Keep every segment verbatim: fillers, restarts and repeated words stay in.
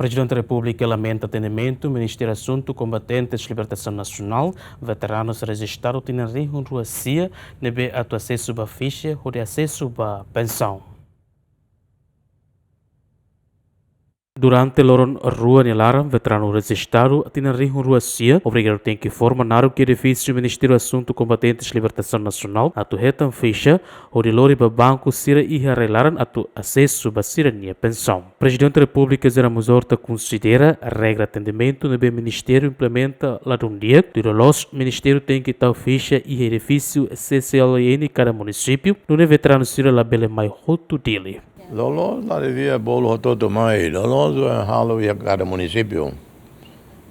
Prezidente Repúblika lamenta atendimentu Ministériu Asuntu Kombatentes Libertasaun Nasionál, veteranus rejistadu tinan rihun rua sia, ne'ebé atu asesu ba fixa hodi asesu ba pensaun. Durante loron rua nia laran, veteranu rejistadu tinan rihun rua sia, obrigadu tenke forma naruk iha edifísiu Ministériu Asuntu Kombatentes Libertasaun Nasionál atu hetan fixa, hodi lori ba banku sira iha rai-laran atu asesu ba sira-nia pensaun. Prezidente Repúblika José Ramos Horta konsidera regra atendimentu ne'ebé ministériu implementa ladún di'ak, tuir loloos ministériu tenke tau fixa iha edifísiu C C L N kada munisípiu, nune'e veteranu sira labele mai hotu Dili. Loloos la devia bolu hotu-hotu mai, loloos, eh, halo iha kada munisípiu.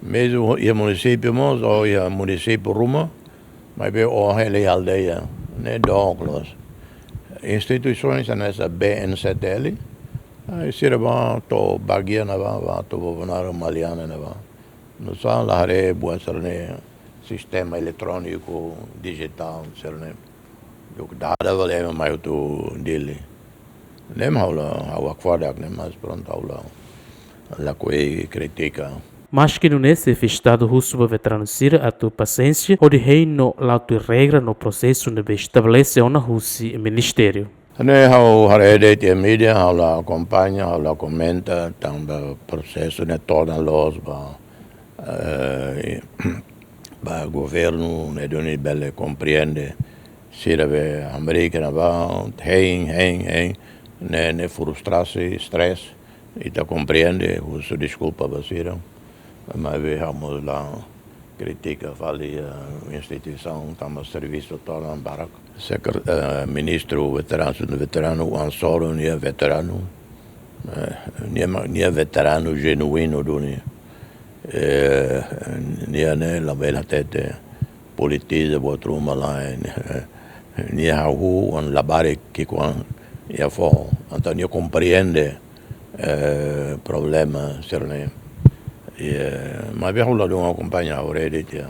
Mezmu iha munisípiu mós, ou iha munisípiu ruma, maibé ó hela iha aldeia, ne'e dook loos. Instituisaun hanesan B N C T L, ai, sira bá to'o Baguia ne'ebá, bá to'o Bobonaro, Maliana ne'ebá. Nusá la haree buat sira-ne'e, sistema eletróniku, dijitál sira-ne'e. Duk dada bele ema mai hotu Dili. Ne'e mak ha'u la, ha'u hakfodak ne'e, mas prontu, ha'u la, lakohi kritika. Maski nune'e, Xefe Estadu husu ba veteranu sira atu pasiénsia hodi hein no la'o tuir regra no prosesu ne'ebé estabelese ona husi ministériu. Ne'e ha'u haree de'it iha mídia, ha'u la akompaña, ha'u la komenta, tanba prosesu ne'e todan loos ba, eh, ba governu, ne'e duni bele komprende. Sira be Amérika ne'ebá, hein, hein, hein, ne'e, ne'e frustrasaun, stress, ita komprende, husu deskulpa ba sira. Maibé ha'u mós la kritika fali, eh, instituisaun, tanba servisu todan barak. Sekre-, eh, ministru veteranu, veteranu, Anselmo, nia veteranu. Eh, nia ma-, nia veteranu jenuínu duni. Eh, nia ne'e labele hatete politiza buat ruma lae. Nia hahú ona labarik ki'ikoan iha foho. Entaun nia komprende, eh, problema sira-ne'e. Eh, maibé ha'u ladún akompaña, ha'u haree de'it iha,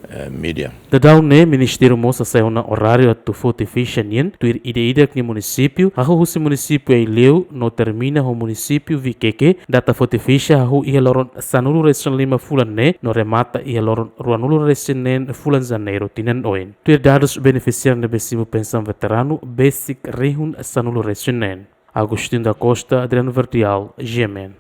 eh, mídia. Daudaun ne'e, ministériu mós hasai ona oráriu atu foti fixa nian, tuir ida-idak nia munisípiu, hahú husi munisípiu Aileu no termina ho munisípiu Viqueque, data foti fixa hahú iha loron sanulu-resin-lima fulan ne'e, no remata iha loron ruanulu-resin-neen fulan Janeiru tinan oin. Tuir dadus benefisiáriu ne'ebé simu pensaun veteranu, besik rihun sanulu-resin-neen. Agostinho da Costa, Adriano Verdial, G M N.